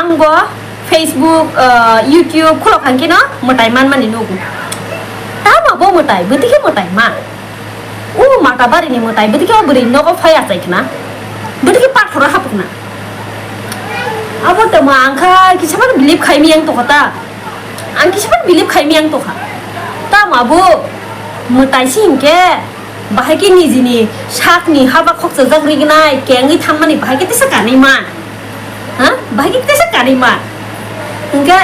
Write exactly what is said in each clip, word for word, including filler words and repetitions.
Ang bo Facebook, ah, YouTube khulok khan khe no mwtai man mani nugo. Tamo bo mwtai, bwtwi khe mwtai ma. O mata bari ni mwtai, bwtwi khe o bwrwi nogo phai achai khna. Bwtwi khe pathoro hapkhna. Abo tamo ang kha kisa phano believe khai miyang tokha ta. Ang kisa phano believe khai miyang tokha. Tamo abo mwtai si hinkhe bahai khe nijini sakni haba khokchajak rignai kengwi thangmani bahai khe tesa kanwi man. Ha? Bahai khe tesa kanwi man. Hinkhe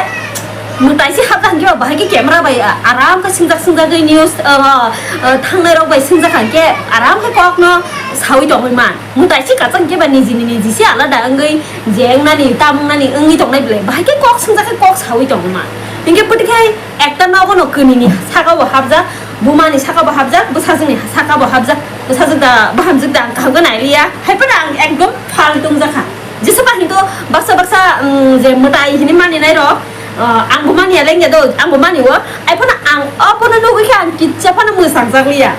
mwtai si hapjak hinkhe bahai khe camera bai aram khe singjak singjagwi news, ah, ah, thangnai rok bai singjak hinkhe aram khe kokno sawi tongwi man. Mwtai si kachang khe ba nijini niji se alada wngwi je wngnani, tam wngnani wngwi tongnai belai. Bahai khe kok swngjak khe kok sawi tongma. Hinkhe bwtwi khe ekta nogo no kwnini saka bo hapjak, buma ni saka bo hapjak, bwsajwk ni saka bo hapjak, bwsajwk da, bwhamjwk da ang kaham khe nai liya. Hai phano ang ekdom phal tong jakha. Jesa ba hinto baksa baksa, mm, je mwtai hini mani nai rok, ah, ang bo mani ya lengya do, ang bo mani o. Hai phano ang o phano nugwi khe ang kitsa phano mwsang jak liya.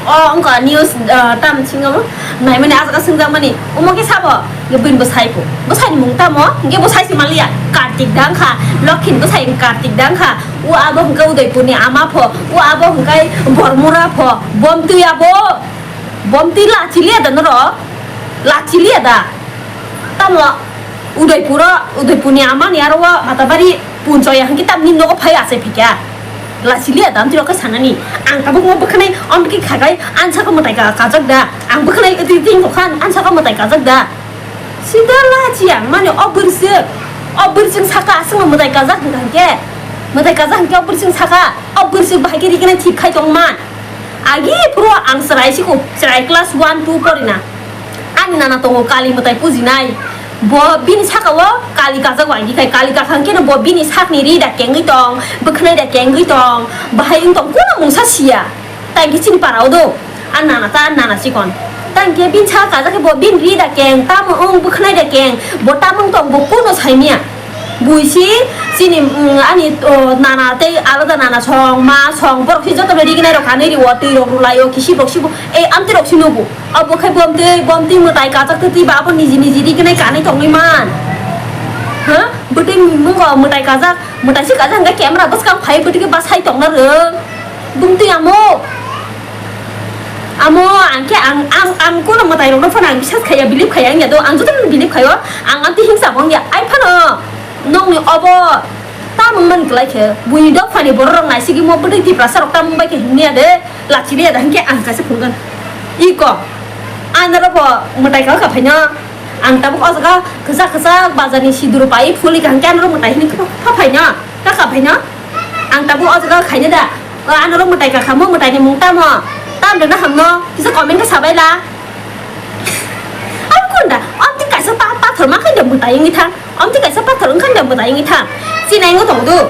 O wngkha news, ah, tam singo naimani ah jaga swngjak mani, omo khe sabo, hwnkhe bini bwsai pho, bwsai ni mung tamo, hwnkhe bwsai se manliya, Kartik da wngkha, Lokhin bwsai Kartik da wngkha, o abo hwnkhe Udaipur ni ama pho, o abo hwnkhe Bormura pho, bomtwi abo, bomtwi lachiliya da norok, lachiliya da. Tamo Udaipuro, Udaipurni amani aro o Matabari punchoya hwnkhe tamni nogo phai achai phaikha. Lachiliya da amtwi rok khe sanani. Ang tabuk mo bwkhanai amtwi khagai ansa khe mwtai ka-, kajak da. Ang bwkhanai twi twi khan ansa khe mwtai kajak da. Sida lachi ang mani o bwrwswk. O bwrwswk saka aswkno mwtai kajak hwnkha hwnkhe. Mwtai kajak hwnkhe o bwrwswk saka. O bwrwswk bahai khe rignai thik khai tongman. Agi phuru ang chwrai siko, chwrai class one two porina. Ani nana tongo kali mwtai pujinai. Bo bini sakao kali kajago agi khai, kali kakhang keno bo bini sakni ri da kengwi tong, bwkhnai da kengwi tong, bahai wng tong, kuno mungsa siya. Tangki chini parao do. Ani nana ta, ani nana chikon. Tangki bini sak kajak khe bo bini ri da keng, tamo wng bwkhnai da keng, bo tamo wng tong, bo kuno saimya. Buisi chini, mm, ani, o, nana tei alada nana song, ma song, borok se jotono rignai rok kanwi rio, twi rok rwlaio, kisi rok sibo, ei amtwi rok si nugo. Abo khai bomtwi, bomtwi mwtai kajak twi ba abo niji niji rignai kanwi tongwi man. Ha? Bwtwi mungo mwtai kajak, mwtai si kajak hwnkhe camera bwskang phai bwtwi khe bwsai tongna rwng. Bumtwi amo. Amo ang khe ang, ang, ang kuno mwtai rokno phano ang bisas khaiya, believe khaiya wngya do, ang jotono believe khaio, ang amtwi hingsa bo wngya, ai phano nokni obo tamung man kwlai khe, buini dophani borok rok naisigwi mo bwtwi Tiprasa rok tamung bai khe himya de, lachiliya da hinkhe ang kaisa phunukgwn. Iko, ang norok bo mwtai kha kha phaino, ang tabuk o jaga kwchak kwchak bazar ni sidur pai phulwi kha hinkhe ang norok mwtai hinwi kha phaino, kha kha phaino, ang tabuk o jaga khaino da. O, ano rok mwtai ka kha, mo mwtai ni mung tamo? Tam rwna hamno, kisa comment khe sabai la. Ang kunda, amtwi kaisa pa-, pathor ma khaida mwtai wngwi thang. Amtwi kaisa pathor wngkha da mwtai wngwi thang. Chini wngwi tong do.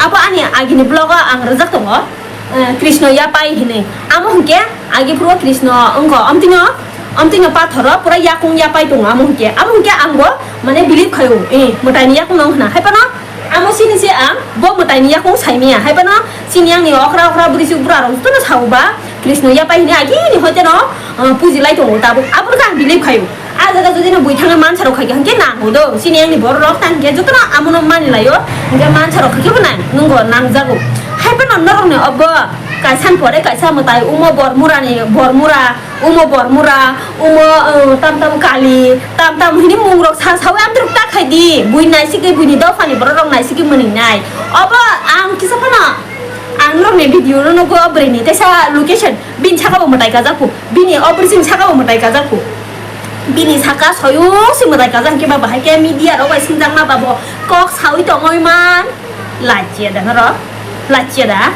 Abo ani agini vlog o ang rwjak tongo. Eh, Krishna yapai hinwi. Amo hwnkhe agi phuru Krishna wngkho. Amtwino, amtwino pathor o pura yakung yapai tongo amo hwnkhe. Amo hwnkhe ang bo mane believe khaio. Eh, mwtai ni yakung no wngkha na. Hai phano Amo sini se ang bo mwtai ni yakung sai maya. Hai phano sini yang ni okra okra bwrwi suk bura rok joto no sao ba Krishna yapai hini agi ni hoite no, uh, puji lai tongo tabuk. Abo khe ang believe khaio. A jaga jodi no bui thangwi mansa rok khai khe hwnkhe nang hodo. Sini yang ni borok rok tang khe joto no amo no mani laio. Hwnkhe mansa rok khai khe bo nang nungo nang jago. Hai phano norok ni obo kaisa ni pore kaisa mwtai umo bor mura ni bor mura. Umo Bormura, umo, uh, tam tam Kali, tam tam hini mung rok sa sawi amtwrwk ta khai di. Bui naisigwi buini dophani borok rok naisigwi mwnwi nai. Obo ang kisa phano ang norokni video no nugo bwrwini teisa location bini saka bo mwtai kajak phu. Bini o bwrwsing saka bo mwtai kajak phu. Bini saka soyung si mwtai kajak hwnkhe ba bahai khe media rok bai singjakma ba bo kok sawi tongoi man. Lachia da noro? Lachia da?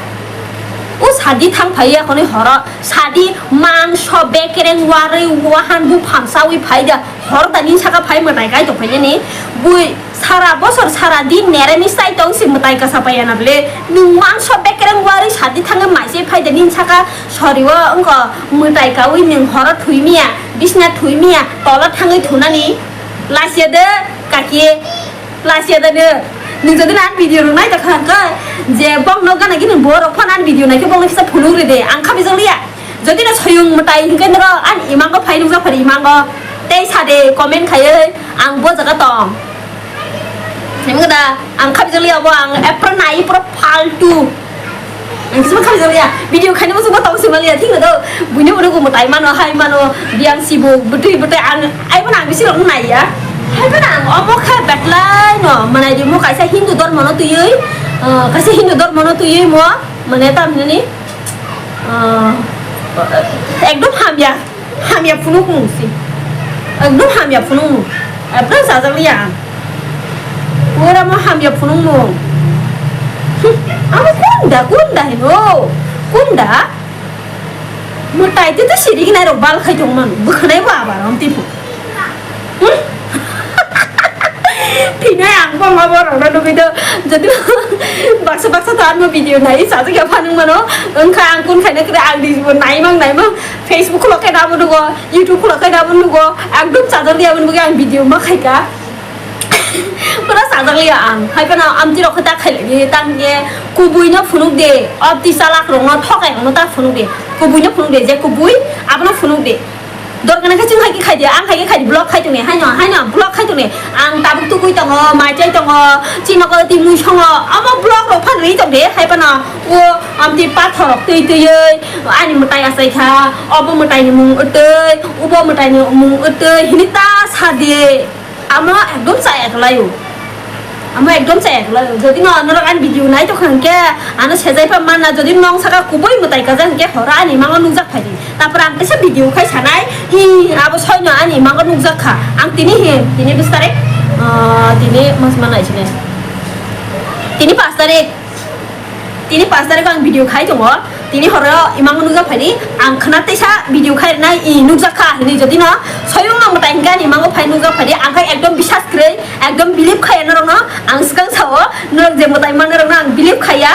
O sadi thang phai ya khoni horo. Sadi mangso bekereng warwi wahan buphamsawi phai da. Hor da nin saka phai mwtai kai tong phai ni. Bui sara bosor sara din neramis chai tong si mwtai kasa pai ya na bwle. Nwng mangso bekereng warwi sadi thangwi maise phai da nin saka sori o wngkha mwtai kawi nwng horo thwi miya, bisna thwi miya, tola thangwi thunani. Lachia da kaki. Lachia da nw. Nung jodi na video rok nai ta kha kha je bok no gana gini borok phone an video nai khe bok no kisa phunuk re de. Ang kha bijak liya. Jodi na soyung mwtai hwnkhe noro an imango phai nukjak phari imango. Tei sa de comment khaiwi ang bo jaga tong. Nang da, ang khabijakliya bo, ang epra nai pura faltu. Ang sima khabijakliya, video khaina muchungma tong sima liya, thik na do. Buino buino ko mutai mano, hai mano, biang sibo, butui butui, ang, ai bo nang bisi rok nai ya. Hai bo nang omo kha betlai no, manai di mo kaisa Hindu dormo no tuyui, eh, kaisa Hindu dormo no tuyui mo, mane tam nini, eh, ekdom hamya. Hamya phunukmung si. Ekdom hamya phunukmung. Ekdom sajak liya ang. Pura mo hamya phunukmung. Hm, amo kunda, kunda hino. Kunda? Mwtai te to siri gnai rok bal khai tong mano. Bwkhanai bo abar amtwi phu. Hm? Thinai ang bo ma borok no nugui do. Jodi baksa baksa to ano video nai sajak ya phanung mano. Wngkha ang kun khaina kre ang di bo nai mang nai mang. Facebook khulok khe dabo nugo, YouTube khulok khe dabo nugo, ekdom chajak liya aboni bagwi ang video ma khaika. Pura chajak liya ang. Hai phano amtwi rok khe ta khailai di, tang khe kubui no phunuk de, o tisa lak rok no thokai rok no ta phunuk de, kubui no phunuk de, je kubui abono phunuk de. Dor gana khe chwng hai khe khai di, ang hai khe khai di, vlog khai tong de, haino, haino vlog khai tong de. Ang tabuk tugui tongo, mai chai tongo, chini nogo twi mui songo, omo vlog rok phan ri tong de, hai phano o amtwi pathor rok twi twiwi. Ani mwtai achai kha, obo mwtai ni mung wtwi, ubo mwtai ni mung wtwi, hini ta sa di. Amo ekdom chaya kwlai o. Amo ekdom chaya kwlai o. Jodi no norok ani video nai tongkha hwnkhe, ano sejai pha manna, jodi nong saka kubui mwtai kajak hwnkhe horo ani mango nukjak phai di. Tapor ang teisa video khai sanai, i abo soino ani mango nukjak kha. Ang tini hi, tini bis tarik, ah, tini mas manai sini. Tini pas tarik. Tini pas tarik ang video khai tongo. Tini horo imango nukjak phai di. Ang khna teisa video khai rwnai i nukjak kha hinwi jodi no soyung no mwtai hwnkhe ani imango phai nukjak phai di. Ang khai ekdom bisas kwrwi, ekdom believe khaiya norok no. Ang swkang sao norok je mwtai manna rok no ang believe khaiya.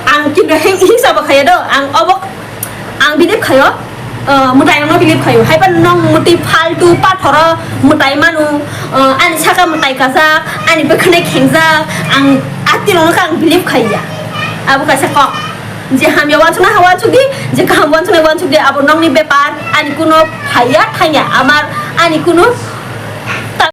Ang kinto hing hing sabo khaiya do. Ang obo Ang believe khaio, uh, mwtai rokno believe khaio. Hai phano nong mwtwi faltu pathoro mwtai manu, uh, ani saka mwtai kajak, ani bwkhwnai khengjak, ang atirokno khe ang believe khaiya. Abo kaisa kok. Je hamya uansuknai ha uansuk di, je kaham uansuknai uansuk di, abo nongni bepar, ani kuno phaiya thangya, amar ani kuno